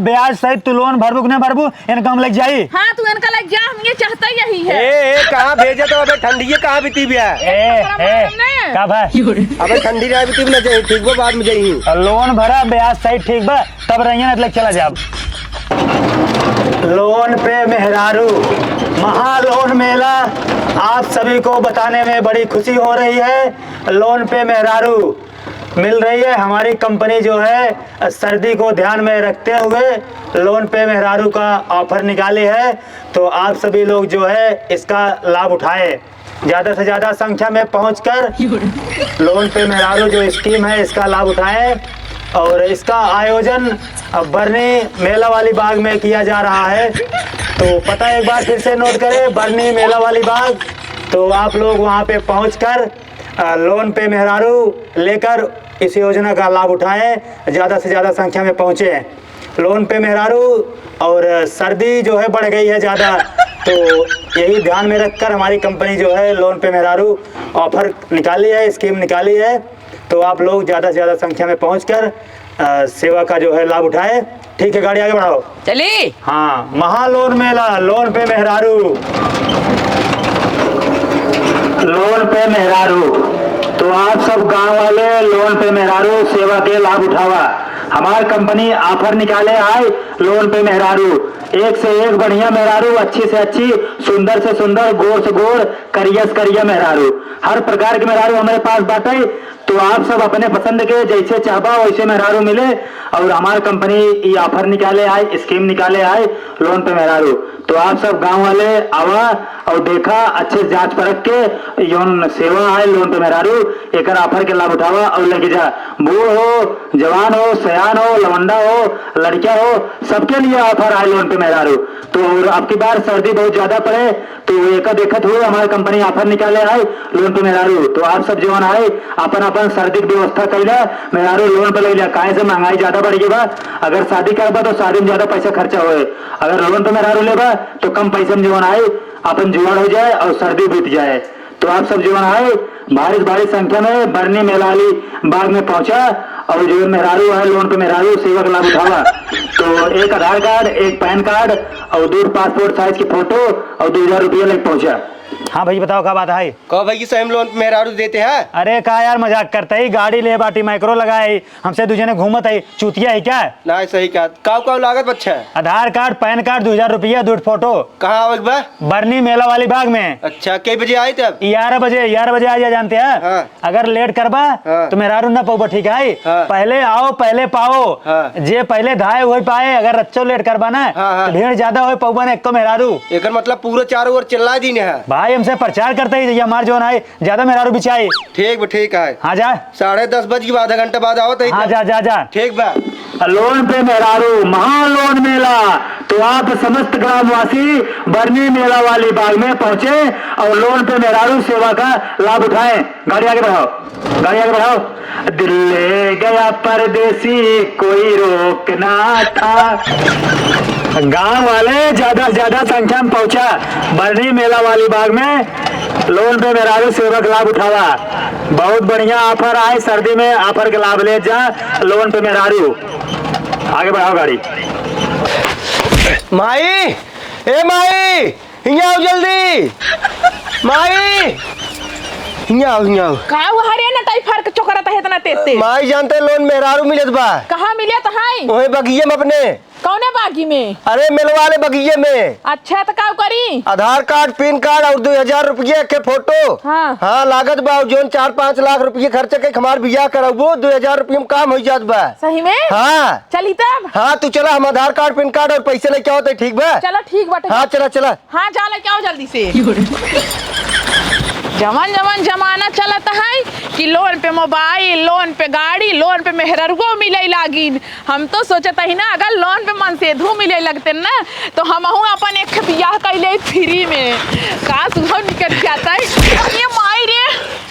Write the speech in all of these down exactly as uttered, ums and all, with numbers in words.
ब्याज सहित तू लोन भरबू कि ना भरबू, इनका हम लेके जाई। हाँ, तू इनका लेके जा, हम ये चाहते ही यही है। ए, ए, कहाँ भेजे तो अबे ठंडी है, कहाँ बीती बिया? ए, हमारा ए, मालूम नहीं। का भाई? अबे ठंडी रहे बीती ना जाई, ठीक बा, बाद में जाई। लोन भरा, ब्याज सहित ठीक बा, तब रहिए ना, लेके चला जाब। लोन पे मेहरारू, महालोन मेला, आप सभी को बताने में बड़ी खुशी हो रही है। लोन पे मेहरारू मिल रही है। हमारी कंपनी जो है, सर्दी को ध्यान में रखते हुए लोन पे मेहरारू का ऑफर निकाली है, तो आप सभी लोग जो है, इसका लाभ उठाएं। ज़्यादा से ज़्यादा संख्या में पहुंचकर लोन पे मेहरारू जो स्कीम है, इसका लाभ उठाएं। और इसका आयोजन बरनी मेला वाली बाग में किया जा रहा है, तो पता एक बार फिर से नोट करें, बरनी मेला वाली बाग। तो आप लोग वहाँ पे पहुँच कर अ, लोन पे मेहरारू लेकर इस योजना का लाभ उठाएं, ज़्यादा से ज़्यादा संख्या में पहुँचें। लोन पे मेहरारू और सर्दी जो है बढ़ गई है ज़्यादा, तो यही ध्यान में रखकर हमारी कंपनी जो है लोन पे मेहरारू ऑफर निकाली है, स्कीम निकाली है। तो आप लोग ज़्यादा से ज़्यादा संख्या में पहुँचकर अ, सेवा का जो है लाभ उठाएं। ठीक है, गाड़ी आगे बढ़ाओ। चली। हाँ, महालोन मेला, लोन पे मेहरारू। लोन पे मेहरारू। तो आप सब गांव वाले लोन पे मेहरारू सेवा के लाभ उठावा। हमार कंपनी ऑफर निकाले आए लोन पे मेहरारू। एक से एक बढ़िया मेहरारू, अच्छी से अच्छी, सुंदर से सुंदर, गोर से गोर, करिया से करिया मेहरारू। हर प्रकार के मेहरारू हमारे पास बाटे। तो आप सब अपने पसंद के जैसे चाहबा वैसे मेहरारू मिले। और हमार कंपनी ई ऑफर निकाले आए, स्कीम निकाले आए लोन पे मेहरारू। तो आप सब गांव वाले आवा और देखा, अच्छे से जांच परख के जौन सेवा आए लोन पे मेहरारू, एकर ऑफर के लाभ उठावा और लेके जा। बूढ़ हो, जवान हो, सयान हो, लवंडा हो, लड़किया हो, सबके लिए ऑफर आए लोन पे मेहरारू। तो और अब की बार सर्दी बहुत ज्यादा पड़े, तो एका देखत हुए हमार कंपनी ऑफर निकाले आए लोन पे मेहरारू। तो आप सब जवन आए, अपन अपन सर्दी के व्यवस्था कइला, मेहरारू लोन पे लइला, काहे से महंगाई ज्यादा बढ़ गई बा। अगर शादी करबा तो शादी में ज्यादा पैसा खर्चा होए, अगर लोन पे मेहरारू लेबा तो कम पैसा में जवन आए, अपन जुगाड़ हो जाए और सर्दी बीत जाए। तो आप सब जवन आए, भारी से भारी संख्या में बरनी मेला वाली बाग में पहुंचा और जो मेहरारू है लोन पे मेहरारू सेवा का लाभ उठावा। तो एक आधार कार्ड, एक पैन कार्ड और दो पासपोर्ट साइज की फोटो और दो हजार रुपया लेके पहुंचा। हाँ भाई, बताओ का बात है? कहो भाई कि सही में लोन पे मेहरारू देते हैं? अरे का यार, मजाक करते ही, गाड़ी ले बाटी, माइक्रो लगाए, हमसे दू जने घूमत है, चूतिया है क्या? ना, सही कहा। काऊ काऊ लागत बच्चा? आधार कार्ड, पैन कार्ड, दो हजार रुपया, दो फोटो। कहाँ आवे के बा? बरनी मेला वाली बाग में। अच्छा, कई बजे आई तब? ग्यारह बजे, ग्यारह बजे आ जा, जानते हैं? हाँ। अगर लेट करबा, हाँ। तो मेहरारू ना पउबा, ठीक है? हाँ। पहले आओ, पहले पाओ। हाँ। जे पहले धाए, वही पाए। अगर रच्चो लेट करबा ना, हाँ, हाँ। तो भीड़ ज्यादा होए, पउबा ना एको मेहरारू। एकर मतलब पूरा चारों ओर चिल्ला दीने है। भाई, हमसे प्रचार करते ही, ये हमार जौन है, ज्यादा मेहरारू बिचाई। ठीक बा, ठीक है। हाँ, जा। साढ़े दस बज के बाद, आधा घंटा बाद आवत है। हाँ, जा, जा, जा। ठीक बा। लोन पे मेहरारू, महालोन मेला। तो आप समस्त ग्रामवासी बरनी मेला वाली बाग में पहुंचे और लोन पे मेहरारू सेवा का लाभ उठाएं। गाड़ी आगे बढ़ाओ, गाड़ी आगे बढ़ाओ। दिल ले गया परदेसी, कोई रोक ना था। गांव वाले ज्यादा से ज्यादा संख्या में पहुंचा बरनी मेला वाली बाग में। लोन पे मेहरारू सेवा का लाभ उठावा। बहुत बढ़िया ऑफर आए, सर्दी में ऑफर के लाभ ले जा। लोन पे मेहरारू, आगे बढ़ाओ गाड़ी। माई, ए माई, हियाँ आओ जल्दी। माई, हियाँ आओ, हियाँ आओ। का हुआ रे, नटाई फाड़ के चोकरत है इतना तेज तेज? माई, जानते लोन मेहरारू मिलत बा। कहाँ मिलत है? ओहे बगिये में अपने। कौने बागी में? अरे, मेलवा वाले बगिये में। अच्छा, तो का करी? आधार कार्ड, पैन कार्ड और दो हजार रुपये के फोटो। हाँ। हाँ, लागत बा, जौन चार पाँच लाख रुपये खर्च के हमार बियाह करबो, दो हजार रुपये में काम हो जात बा। सही में? हाँ। चली तब? हाँ, तू चला, हम आधार कार्ड, पैन कार्ड और पैसे लेके आओ तो ठीक बा? चलो, ठीक बाटे। हाँ, चला, चला। हाँ, जा लेके आओ जल्दी से। जवन जवन जमाना चलत है कि लोन पे मोबाइल, लोन पे गाड़ी, लोन पे मेहररुओ मिले लागिन। हम तो सोचत ही ना, अगर लोन पे मनसेधू मिले लगते ना, तो हमहू अपन एक ठे बियाह कइ ले फ्री में। का सुबह निकल जाता है। ये माई रे,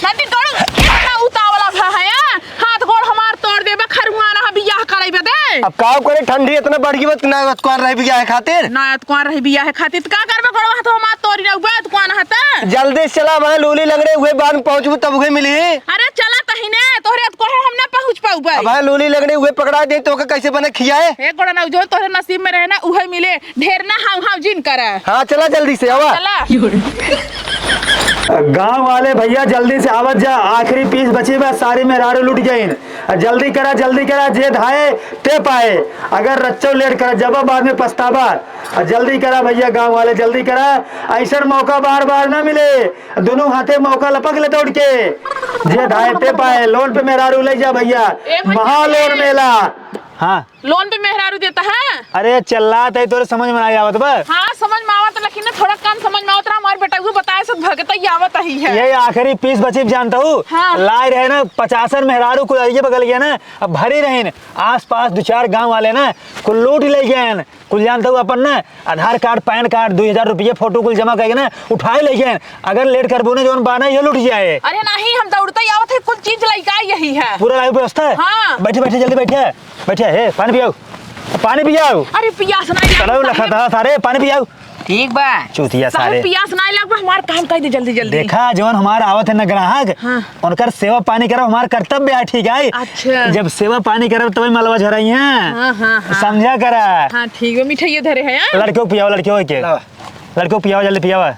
नदी दौड़, इतना उतावला भा है, हाँ? हाथ गोड़ हमार तोड़ देबे, खरुआना है बियाह करइबे दे। अब काव करे, ठंडी इतना बढ़ गई बा, ना अतकुआर रही बियाह खातिर। ना अतकुआर रही बियाह खातिर, त का करबे, गोड़वा हाथ हमार तोरी रहुबे, अतकुआर हाथ। जल्दी से चला, वहाँ लोली लंगड़े हुए बाद में पहुँचबू, तब उहे मिली। अरे चला तहिने, तोहरे अतकुआर हम ना पहुँच पाउबे। अब वहाँ लोली लंगड़े हुए पकड़ा दे, तो ओके कैसे बने खियाए? ए गोड़ा ना, जो तोहरे नसीब में रहे ना, उहे मिले। ढेर ना हाव हाव जिन करा। हाँ, चला जल्दी से, आवा। चला। गाँव वाले भइया, जल्दी से आवत जा, आखिरी पीस बची बा, सारी मेहरारू लुट गइन। आ, जल्दी करा, जल्दी करा, जे धाए ते पाए। अगर रच्चो लेट करा, जब बाद में पछताबा। आ, जल्दी करा भइया, गाँव वाले, जल्दी करा, अइसन मौका बार बार ना मिले। दुनों हाथे मौका लपक ले दौड़ के, जे धाए ते पाए। लोन पे मेहरारू ले जा भइया, ए भइया। महालोन मेला। हाँ। लोन पे मेहरारू देता है? अरे चल्ला, तई तोरे समझ में नाहीं आवत बा। हाँ, समझ में आवत, लेकिन ना थोड़ा कम समझ में आवत रहा। हमार बेटउआ बताए से भगत ही आवत ही है। यही आखिरी पीस बची जानता हूँ। हाँ। लाए रहे ना, पचासन मेहरारू कुल अइये बगल गया ना, अब भरी रहे न। आस पास दो चार गाँव वाले ना, कुल लूट ले गए हैं। कुल जानता हूँ अपन ना, आधार कार्ड, पैन कार्ड, दो हजार रुपये फोटो कुल जमा करके ना, उठाए ले गए हैं। अगर लेट करबो ना, जौन बाना ये लूट जाए। अरे नहीं, हम दौड़ते ही आवत है, कुल चीज लइका यही है। पूरा लाइव व्यवस्था है? हाँ। बैठे, बैठे, जल्दी बैठे। बैठे, हे, पानी पियाओ, पानी पियाओ। अरे पियास नहीं चलो, लगा लखा था। था सारे, पानी पियाओ। ठीक बा। चूतिया सारे, सारे। पियास नहीं लग बा, हमार काम कर दे जल्दी, जल्दी। देखा, जौन हमार आवत है ना ग्राहक, हाँ। उनकर सेवा पानी करब हमार कर्तव्य है, ठीक है? अच्छा। जब सेवा पानी करब तब मलवा झराई है। हाँ, हाँ, हाँ। समझा करा। हाँ, ठीक बा, मिठाई धरे है, हाँ? लड़कियों को पियाओ, लड़कियों के। लावा। लड़कियों को पियाओ, जल्दी पियावा।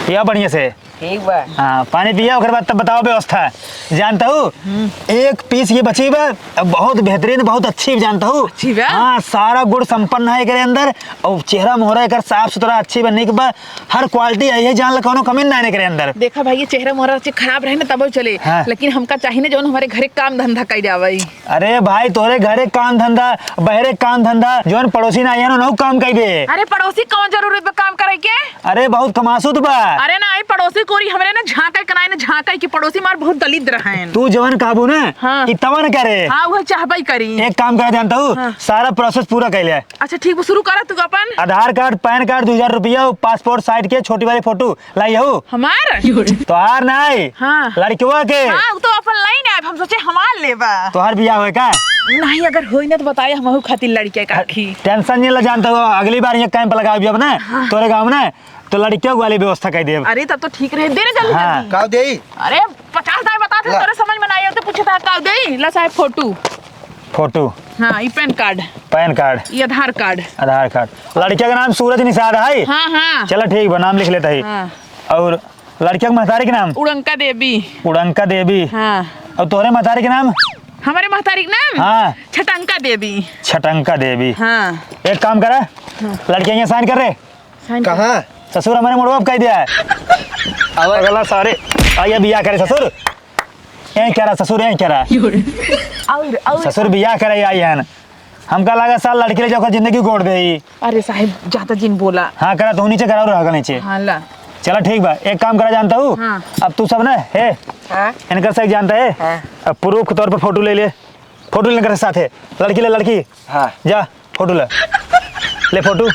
पियाओ बढ़िया से। ठीक बा। हाँ, पानी पिया, ओकर बाद तब बताओ व्यवस्था। जानता हूँ, हम्म। एक पीस ये बची बा, बहुत बेहतरीन, बहुत अच्छी जानता हूँ। अच्छी बा? हाँ, सारा गुण संपन्न है एकरे अंदर, और चेहरा मोहरा एकर साफ सुथरा, अच्छी बा, निक बा, हर क्वालिटी है, ये जान ला, कौनो कमी ना है एकरे अंदर। देखा भाई, ये चेहरा मोहरा से खराब रहे ना तबो चले, हाँ। लेकिन हमका चाहिए ना जौन हमारे घरे काम धंधा कर जावे। अरे भाई, तोरे घरे काम धंधा, बहरे काम धंधा, जौन पड़ोसी ना आइहन, उनहु काम कई दे। अरे पड़ोसी कौन जरूरत बा काम करे के? अरे बहुत कमासुत बा। अरे ना, ई पड़ोसी कोरी हमरे ना झांके के ना, ना झांके कि पड़ोसी मार बहुत दलिद्र हैं। तू जवन कहबू ना, हाँ। ई तवन करे। हाँ, उहे चाहबे करी। एक काम करा जानता हूँ, हाँ। सारा प्रोसेस पूरा कर ले। अच्छा ठीक बा, शुरू करा तू अपन। आधार कार्ड, पैन कार्ड, दो हजार रुपया, पासपोर्ट साइज के छोटी वाली फोटो, लाई हो। हमार? तोहार नाई। हाँ। लड़कवा के। हाँ, उ तो अपन लाई ना, अब हम सोचे हमार लेबा। तोहार बियाह होए का? नहीं, अगर होई ना तो बताए, हमहू खातिर लड़किया का रखी। टेंशन नहीं ला, जानता हो, अगली बार यहाँ कैंप लगाओ भी अपने, हाँ। तोरे गाँव में, तो लड़कियों वाली व्यवस्था कर देब। अरे, तब तो ठीक रहे, दे रे जल्दी, हाँ। जल्दी। का देई? अरे, पचास दाई बता थे, ला। तोरे समझ में ना आए, तो पूछे था, का देई? ला साहब, फोटो। फोटो। हाँ, ई पैन कार्ड। PAN card. ई आधार कार्ड। आधार कार्ड। लड़किया के नाम सूरज निषाद है? हाँ, हाँ। चला ठीक बा, नाम लिख लेता है। हाँ। और लड़किया के महतारी के नाम? उड़ंका देवी। उड़ंका देवी। हाँ। और तोहरे महतारी के नाम? हमारे महतारी के नाम? हाँ। छटंका देवी। छटंका देवी। हाँ। एक काम करा, हाँ। लड़किया यहाँ साइन कर रे। साइन कर। कहाँ? ससुर हमारे मुड़वा पे कह दिया है। अब अगला सारे, आइए बियाह करे ससुर। यहीं करा ससुर, यहीं करा। और, और ससुर बियाह करे आई है ना। हमका लगा साल लड़की ले जाकर जिंदगी गोड़ दे। अरे साहब, ज्यादा जिन बोला। हाँ, करा, तू नीचे करा और रह नीचे। हाँ, ला। चला, ठीक बा, एक काम करा, जानता हूँ? हाँ। अब तू सब ना, हे, हाँ। इनकर से एक जानता है? हाँ। अब प्रूफ के तौर पर फोटो ले ले, फोटो ले इनकर साथ है, लड़की ले, लड़की। हाँ। जा, फोटो ले, ले फोटो।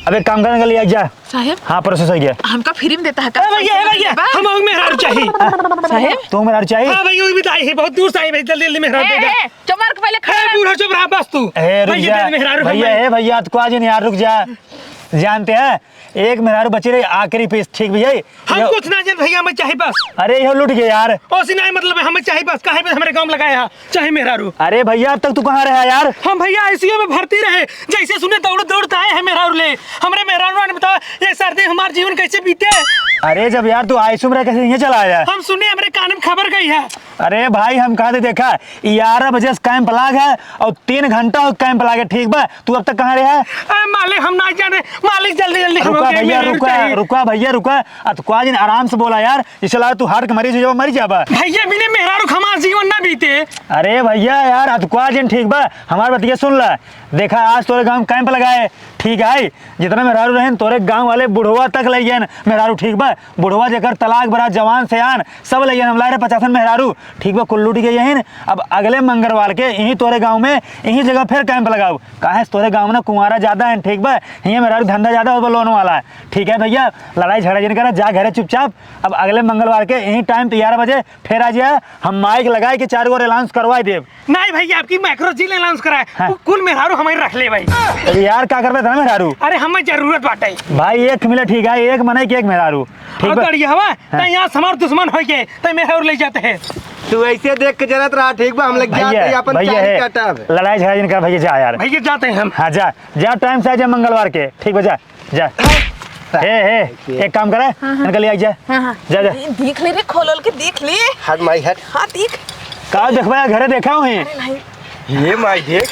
अब एक काम करने के लिए जा। साहब? हाँ, प्रोसेस हो गया। हमका फ्री में देता है का? ए भैया, ए भैया, बा? हम मेहरारू चाहिए। साहब? तू मेहरारू चाहिए? हाँ भैया, वो भी तो आई है, बहुत दूर से आई भाई, जल्दी, जल्दी मेहरारू ए, दे जा। ए, चमार के पहले खड़ा ए, रह। बूढ़ा चुप रहा, बस तू। ए, रुक भैया, जा। दे दे मेहरारू भैया, हमारे। ए, भैया, अतकुआ जिन यार, रुक जा। जानते हैं, एक मेहरारू बची रही, आखिरी पीस, ठीक भैया? हम यो कुछ ना जान भैया, हमें चाहे बस। अरे, यो लूट गए यार। ओसी नहीं, मतलब, हमें चाहे बस, काहे पे हमारे गाँव में लगाया है, चाहे मेहरारू। अरे भैया, अब तक तू कहाँ रहा यार? हम भैया आईसीयू में भर्ती रहे, जैसे सुने दौड़ दौड़ के आए हैं मेहरारू ले। हमरे मेहरारू ने बताया, ये सर्दी हमार जीवन कैसे बीते? अरे, जब यार तू आईसीयू में रह, कैसे यहाँ चला आया? हम सुने, हमरे कान में खबर गई है। अरे भाई, हम कहाँ थे देखा, ग्यारह बजे से कैंप लाग है और तीन घंटा हो कैंप लागे, ठीक बा? तू अब तक कहाँ रहा? अरे मालिक, हम ना जाने। मालिक, जल्दी, जल्दी हम रुका लोग भैया, मेहरारू रुका, चाहिए। रुका भैया, रुका। अतकुआ जिन आराम से बोला यार, इसे लगा तू हार्ट के मरीज हो जाबा, मरी जाबा। भैया, बिना मेहरारू के हमार जीवन ना बीते। अरे भैया यार, अतकुआ जिन ठीक बा, हमार बतिया सुन ला। देखा, आज तोरे गाँव में कैंप लगाए, ठीक है, जितना मेहरारू रहेन तोरे गाँव वाले बुढ़वा तक लइ गएन मेहरारू, ठीक बा? बुढ़वा जेकर तलाक बरात, जवान सयान, सब लइ गएन। हम लाए रहे पचासन मेहरारू, ठीक बा? कुल लूटि गइ हइन। अब अगले मंगलवार के इहीं तोरे गाँव में, इहीं जगह फेर कैंप लगाउब। काहे से तोरे गाँव में ना कुंवारा ज्यादा हइन, ठीक बा? हियाँ मेहरारू धंधा ज्यादा होत बा लोन वाला। ठीक है भइया, लड़ाई झगड़ा जिन करा, जा घरे चुपचाप। अब अगले मंगलवार के इहीं टाइम पे ग्यारह बजे फेर आ जा, हम माइक लगाइ के चारू ओर अनाउंस करवाइ देब। नहीं भइया, अबकी मैक्रो जिन अनाउंस कराए, हाँ। उ कुल मेहरारू हमरे रख लेबइ। अरे यार, का करबे इतना मेहरारू? अरे, हमें जरूरत बाटे। भाई, एक मिले, ठीक है, एक मनई के एक मेहरारू, ठीक और बा? गड़िया हवा, हाँ। त यहाँ से हमार दुश्मन होइ के, त मेहरारू लइ जाते हैं। तू ऐसे देख के जरत रहा, ठीक बा? हम लोग जात भइया, हई, अपन भइया चारी है, काटब। लड़ाई झगड़ा जिन कर भइया, जा यार। भइया, जाते हैं हम। हाँ, जा, जा, टाइम से आ जा मंगलवार के, ठीक बा? जा। जा। हे, हे, एक काम करे, हाँ, हाँ। इनका ले आ जा। हाँ, हाँ। जा, जा। दे-, देख ले रे, खोल के देख ले। हट माई, हट। हाँ, देख। का देखबा, घरे देखा हूँ। अरे नहीं। ये माई, देख।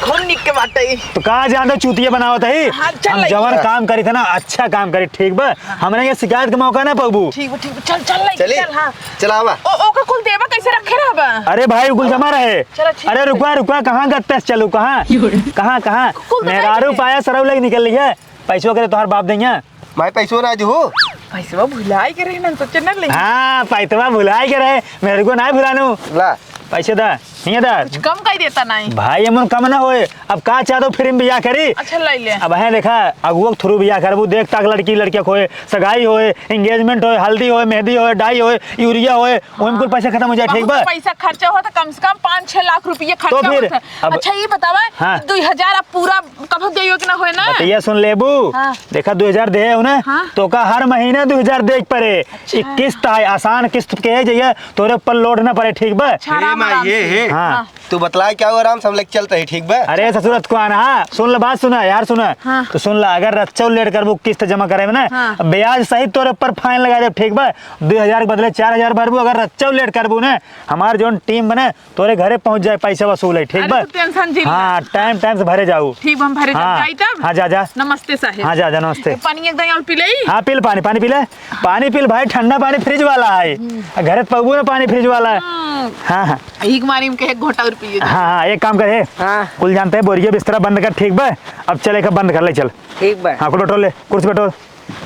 खूब निक के बाटे। तो का जानते चूतिया बनावत है? हाँ, चल हम लइके। जवन काम करी थे ना, अच्छा काम करी, ठीक बा? हमरे ये शिकायत के मौका ना पबू। ठीक बा, ठीक बा। चल, चल लइके, चली? चल, हाँ। चलावा। ओ, ओका कुल देबा कैसे रखे रहबा? अरे भाई, कुल जमा रहे। चलो, ठीक अरे है। रुकवा, रुकवा, कहाँ गत्ते से चलू, कहाँ? कहाँ, कहाँ? कुल तो मेहरारू नहीं है। पाया सरऊ लइके निकल ली है। पैसवा करे तोहार बाप देइया। माई पैसवा ना जो हो। पैसवा भुलाइ के रहे ना, सोचे ना ले। हाँ, पैसवा भुलाइ के रहे, मेरे को ना भुलानू। ला। पैसे दा, हियाँ दा। कुछ कम कइ देता नहीं। भाई, एमन कम ना होए। अब का चाहतो फ्री में बियाह करी? अच्छा, लइ ले। अब है देखा, अगुआ के through बियाह करबू, देख ताक लड़की, लड़किया होए, सगाई होए, engagement होए, हल्दी होए, मेहंदी होए, डाई होए, यूरिया होए, ओहिम कुल पैसा खतम होइ जाए, ठीक बा? बहुत पैसा खर्चा होत, कम से कम पाँच छह लाख रुपया खर्चा तो फिर होत है। अब अच्छा, ई बतावा, हाँ। दुइ हजार अब पूरा कभो देइयो कि ना होए ना? बतिया सुन लेबू। हाँ। देखा, दुइ हजार देहे हो ना, हाँ। तो का हर महीना दुइ हजार देइ के परे। अच्छा। ई किस्त है, आसान किस्त के है, जइया तोरे ऊपर load ना परे, ठीक बा? अच्छा, ए आराम, माई, आराम ए, से। ए। हाँ। हाँ। तू बतलाए क्या हो, आराम से हम लेके चलते हैं, ठीक बा? अरे ससुर, तू आना, हाँ, सुन ले, बात सुना यार, सुना। हाँ। तो सुन ला, अगर रच्चौ लेट करबू किस्त जमा करे में ना, हाँ। ब्याज सहित तोरे ऊपर fine लगाइ देब, ठीक बा? दुइ हजार के बदले चार हजार भरबू, अगर रच्चौ लेट करबू ना, हमार जौन team बने, तोरे घरे पहुँच जाए, पैसा वसूल है, ठीक अरे, बा? तू tension जिन हाँ, ले। Time, time से भरे जाऊ। ठीक बा, हम भरे जाऊ। हाँ, जाई तब? हाँ, जा, जा। नमस्ते साहेब। हाँ, जा, जा, नमस्ते। पानी एक दाईं और पी लेई? हाँ, पी ले पानी, पानी पी ले। पानी पी ले भाई, ठंडा पानी fridge वाला है। हम्म। आ, घरे पउबू ना पानी fridge वाला है। हम्म। हाँ, हाँ। एक मारी में कहे घोटा और पिए। हाँ, हाँ, एक काम करे। हाँ। कुल जानते हैं, बोरिया बिस्तरा बंद कर, ठीक बा? अब चल, एक बंद कर ले, चल। ठीक बा। हाँ, कुल बटोर ले, कुर्सी बटोर।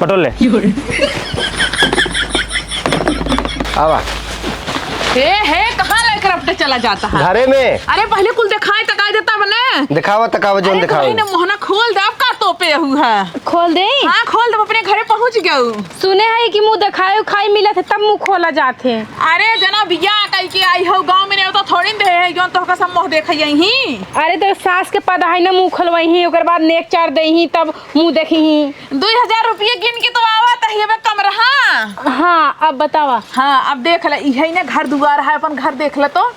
बटोर ले। आवा। हे, हे, कहाँ लेकर अपने चला जाता है? घरे में। अरे, पहले कुल देखाए तकाए देता बने। देखावा तकावा, जौन अरे, देखावा। तू ही ने मोहना खोल दे, अब का तोपे हु है? खोल दे? हाँ, खोल दे, अपने घरे पहुँच गयो। सुने है कि मुँह देखाए उखाए मिलत है, तब मुँह खोला जात है। अरे, जना बियाह कई के आई हो, गाँव में नेवता थोड़ी न दे है, जौन तोहका सब मुँह देखे यही। अरे, तो सास के पद है ना, मुँह खोलवई ही, ओकर बाद नेक चार दे ही, तब मुँह देखी ही। दुई हजार रुपये गिन के तो आवत है, ये कम रहा। हाँ, अब बतावा। हाँ, अब देख ले, इहे ने घर दुआर है, अपन घर देख ले तो।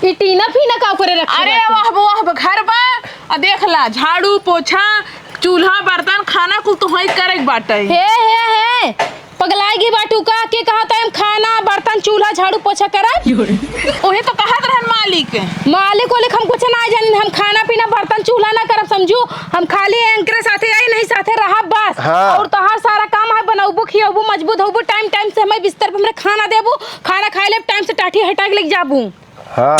ई टीना फीना का करे रखे अरे बाटे? वाह, वाह, घर बा। आ देख ला, झाड़ू, पोछा, चूल्हा, बर्तन, खाना कुल तो वही करे के बाटे। हे, हे, हे, पगलाइ गई बाटू का? के कहत है हम खाना, बर्तन, चूल्हा, झाड़ू, पोछा करब? ओहे तो कहत रहन मालिक। मालिक ओलिक हम कुछ ना जानी, हम खाना पीना, बर्तन, चूल्हा ना करब, समझू। हम खाली एंकरे साथे आई, नहीं साथे रहब बस। हाँ। और तोहार सारा काम है, बनौबू, खियौबू, मजबूत होबू, टाइम टाइम से हमें बिस्तर पे हमरे खाना देबू, खाना खाए लेब, टाइम से टाटी हटा के लेके जाबू। हाँ,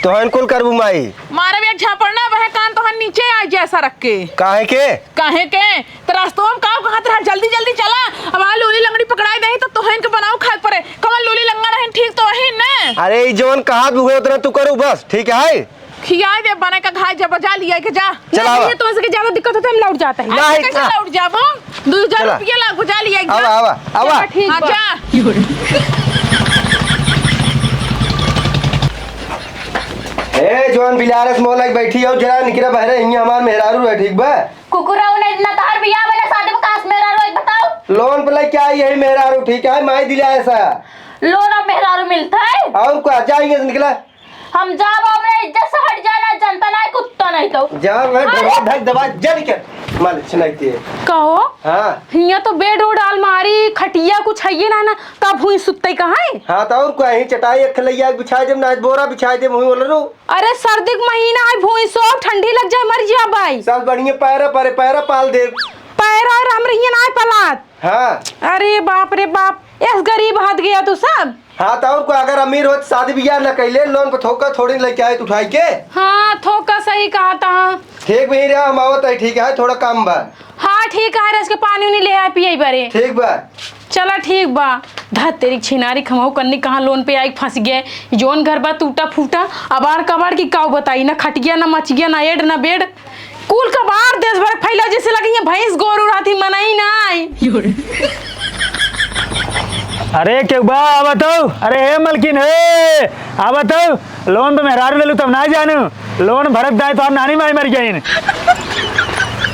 तोहन कुल करबू माई। मारब एक झापड़ ना, वह कान तोहन नीचे आ जाए सरक के। काहे के? काहे के? तो रास्तों में का कहत रहा, जल्दी जल्दी चला, अब आ लूली लंगड़ी पकड़ाई नहीं तो तोहन के बनाओ खाए पड़े। कमल लूली लंगड़ है, ठीक तो वही न। अरे, ई जवन कहत बुहे उतना तू करू बस, ठीक है? खियाए दे बने का घाई जब बजा लिया के जा। चलावा। नहीं, तो सके ज्यादा दिक्कत होता है, हम लौट जाते हैं। नहीं, ऐसे कैसे हाँ। लौट जाबो? दो हजार चला। रुपया ला बुझा लिया एक आवा, बार। आवा, आवा। चला, ठीक हाँ, बा। जा। ए, जौन बिलारस मोहल्ला के बैठी हो, जरा निकरा बहरे, हियां हमार मेहरारू है, ठीक बा? कुकुरा उन्हें इतना तार बिया वाला शादी में कास मेहरारू है, बताओ। लोन पे लेके आई यही मेहरारू, ठीक है, माई दिलाए सा। लोन अब मेहरारू मिलता है? और का, जाएंगे से निकला। हम जाब, अपने इज्जत से हट जाना, जनता नहीं, कुत्ता नहीं तो। जा, मैं हाँ। दरवाजा धक दबा, जा निकल। मालिक सुनाई दे। कहो? हाँ। हियां तो बेड उड, अलमारी, खटिया कुछ है ये ना, ना, तब हुई सुत्ते कहाँ है? हाँ, तो और का, यहीं चटाई एक लैया बिछाई देब, ना बोरा बिछाई देब, हुई बोल रू। अरे, सर्दी के महीना है, भूई सो ठंडी लग जाए, मर जा भाई। सब बढ़िया पैरा परे, पैरा पाल देब। पैरा और हमरे हियां ना पलात। हाँ। अरे बाप रे बाप, एस गरीब हाथ गया तू सब। हाँ, तो और को अगर अमीर होत, शादी बियाह न कैले, लोन पे थोका थोड़ी लेके आए उठाई के। हाँ, थोका सही कहा था। ठीक भी रहा, हम आवत है, ठीक है, थोड़ा काम बा। हाँ, ठीक है, रस के पानी उनी ले आए पिए बरे। ठीक बा। चला ठीक बा। धत तेरी छिनारी खमऊ कन्नी कहाँ लोन पे आई फंस गए। जौन घर बा टूटा फूटा, अबार कबार की काऊ बताई, ना खटिया, ना मचिया, ना एड, ना बेड। कुल कबार देश भर फैला जैसे लगी है भैंस गोरू रहती मनई ना आई। अरे केहू बा, आवा तो। अरे हे मलकिन, हे, आवा तो। लोन पे मेहरारू लेलू तब ना जानू। लोन भरत दाई तोहार नानी माई मर गईन।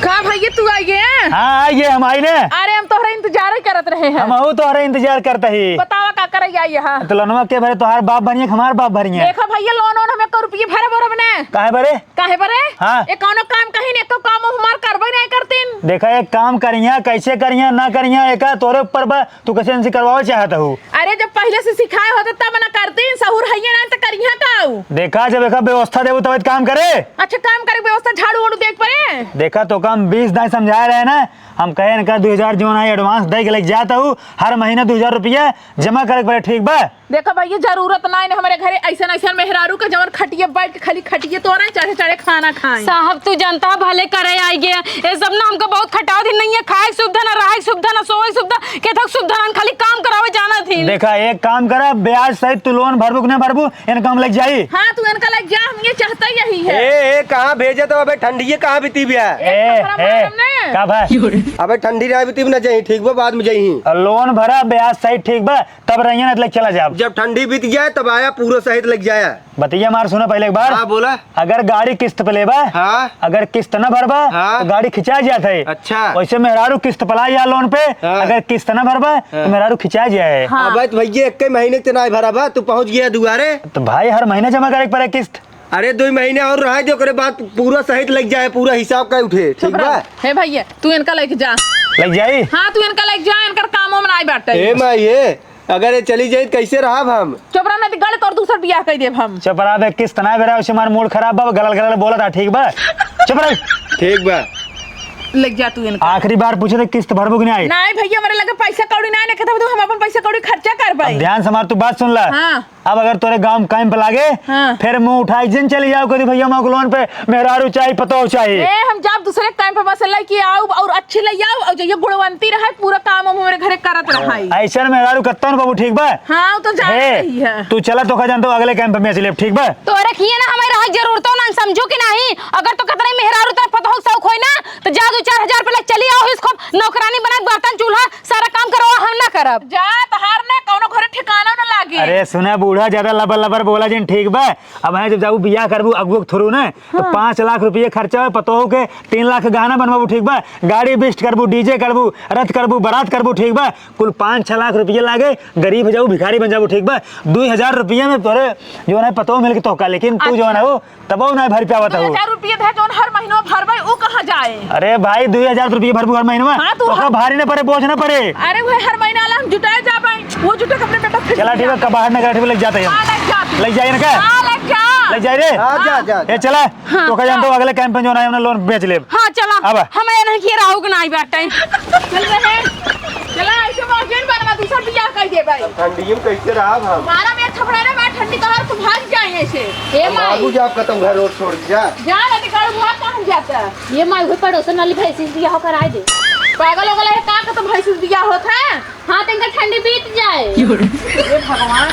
का भैया तू आई गए? हाँ, आई गए हम, आई ने। अरे हम तोहरा इंतजार ही करत रहे हैं। हमहू तोहरा इंतजार करत ही। बतावा का करे आई यहाँ? तो लोनवा के भरे, तोहार बाप भरिए कि हमार बाप भरिए? देखा भैया, लोन वोन हम एक रुपये भरे बोरब ने। काहे बरे? काहे बरे? हाँ। ये कौनो काम कहीं ने, एको काम हमार करबे नहीं करतीन। देखा, एक काम करिया, कैसे करिया, ना करिया, एका तोरे ऊपर बा, तू कैसे इनसे करवावे चाहत हूँ? अरे, जब पहिले से सिखाए होते तब ना करतीन, सहूर हइये ना तो करिया काऊ। देखा, जब एका व्यवस्था देबू तब काम करे। अच्छा, काम करे, व्यवस्था, झाड़ू वाड़ू देख पड़े। देखा, तोका हम बीस दाई समझाए रहे ना, हम कहे इनका दो हजार जौन है advance दे के लेके जात हूँ, हर महीना दो हजार रुपया जमा करे के पड़े, ठीक बा? देखा भैया, जरूरत ना है हमरे घरे ऐसन ऐसन मेहरारू के, जवन खटिए बैठ के खाली खटिए तोरे चढ़े चढ़े खाना खाए। साहब, तू जनता भले करे आई गया, ये सब ना हमका बहुत खटाव दिन नहीं है, खाए के सुविधा ना, रहे के सुविधा ना, सोए के सुविधा, केथक सुविधा ना, खाली काम करावे जाना थी। देखा, एक काम करा, ब्याज सहित तू लोन भरबू कि नहीं भरबू, इनका हम लेके जाई। हाँ, तू इनका लेके जा, हम ये चाहता ही यही है। ए, ए, कहाँ भेजे तो अबे ठंडिये कहाँ बीती बिया? ए, ए, खतरा ए, मारम ने। का भाई? अबे ठंडी ना बीती ना जाई, ठीक बा, बाद में जाई। लोन भरा, ब्याज सहित ठीक बा, तब रहिए ना, लेके चला जाब। जब ठंडी बीत जाए, तब आया, पूरा सहित लग जाया। बतिया मार सुना पहले एक बार। हाँ, बोला। अगर गाड़ी किस्त पे लेबा, हाँ। अगर किस्त ना भरबा, हाँ। तो गाड़ी खिंचा जात है। अच्छा। वैसे मेहरारू किस्त पे लाई या लोन पे, हाँ। अगर किस्त ना भरबा, तो हाँ। मेहरारू खिंचा जाए। हाँ। अबे तो भैया, एक ही महीने के ना भरा बा, तू पहुँच गया दुआरे। तो भाई, हर महीने जमा करे के पड़े किस्त। अरे, दो महीने और रहा दे, ओकरे बाद पूरा सहित लग जाए, पूरा हिसाब का उठे, ठीक बा? हे भैया, तू इनका लेके जा। लग जाई? हाँ, तू इनका लेके जा, इनकर काम वाम नाई बाटे। ए माई, ए, अगर ये चली जाई, तो कैसे रहब हम? चुप रह, नहीं तो गलत और दूसर बियाह कर देब हम। चुप रह बे, किस्त ना भरा, उसे हमार मूड खराब बा, गलल गलल बोला था, ठीक बा? चुप रह। ठीक बा। लेके जा तू इनका। आखिरी बार पूछे थे, किस्त भरबू कि नहीं? नहीं भैया, हमारे लगे पैसा कौड़ी नहीं, नहीं कहता तू हम अपन पैसा कौड़ी खर्चा कर पाई। अब ध्यान से हमार तू बात सुन ला। हाँ। अब अगर तोरे गाँव में कैंप लागे, हाँ। फिर मुँह उठाई जिन चली जाओ, कभी भैया, हमको लोन पे मेहरारू चाही, पतोह चाही। ए, हम जाब दूसरे कैंप में से लेके आउब और अच्छी ले आउब और जइया गुणवंती रहे, पूरा काम हम हमरे घरे करत रहाई। ऐसन मेहरारू कत्तन बाबू, ठीक बा? हाँ, वो तो जान हे, रही है। तू चला, तोका जानतो अगले कैंप में चले, ठीक बा? तोरे किए ना हमारे रहे जरूरतो ना, समझू कि नहीं? अगर तो कतरे मेहरारू तेरे पतोह शौक होई ना, तो जा दो चार हजार पे ले चली आओ, इसको नौकरानी बना, बर्तन चूल्हा सारा काम करवा, हम ना करब। जा, तहार ने कौनो घरे ठिकाना ना लागे। अरे सुना बूढ़ा, ज्यादा लबर लबर बोला जिन, ठीक बा? अब है जब जाबू बियाह करबू अगुआ के थ्रू ना, तो हाँ। पाँच लाख रुपये खर्चा हो, पतोह के तीन लाख के गहना बनवाबू, ठीक बा? गाड़ी बिस्ट करबू, डीजे करबू, रथ करबू, बारात करबू, ठीक बा? कुल पाँच छह लाख रुपये लागे, गरीब हो जाबू, भिखारी बन जाबू, ठीक बा? दो हजार रुपये में तोरे जो है पतोह मिल के तोहका, लेकिन तू जो है अच्छा। हो तबो ना भर पावत हो। दो हजार रुपये दे, जौन हर महीना भरबे, उ कहाँ जाए? अरे भाई, दो हजार रुपये भरबू हर महीना? हाँ, तो तोका हम भारी ना पड़े, बोझ ना पड़े। अरे, वो हर महीना वाला हम जुटाए जाबे, वो जुटा के अपने बेटा फिर चला, ठीक है, कबाड़ ना करा, ठीक है, लग जाते हैं। हाँ, लग जाते। लग जाए ना क्या? हाँ, लग जा। लग जाए रे। हाँ, जा, जा, ए, जा। चला। हाँ, तोका जानतो, अगले कैंप में जो ना है, हमने लोन बेच लेब। हाँ, चला। अब हम ये नहीं किए रहू के ना आई बाटे। चल रहे। चला, ऐसे मौके में बनवा, दूसर बियाह कर देबे। ठंडी में कैसे रहब हम? बारह में थपड़ा रे, मैं ठंडी तोहर को भाग जाए ऐसे। ए हम माई। भागू जाब कतौ घर रोड छोड़ के जा। जा ना, निकाल भाग कहाँ जाता? ये माई, वो पड़ोसन वाली भैंसी से बियाह कराए दे। पागल हो गए का, कतौ भैंसी से बियाह होत है? हाँ, तनिका ठंडी बीत जाए। हे भगवान।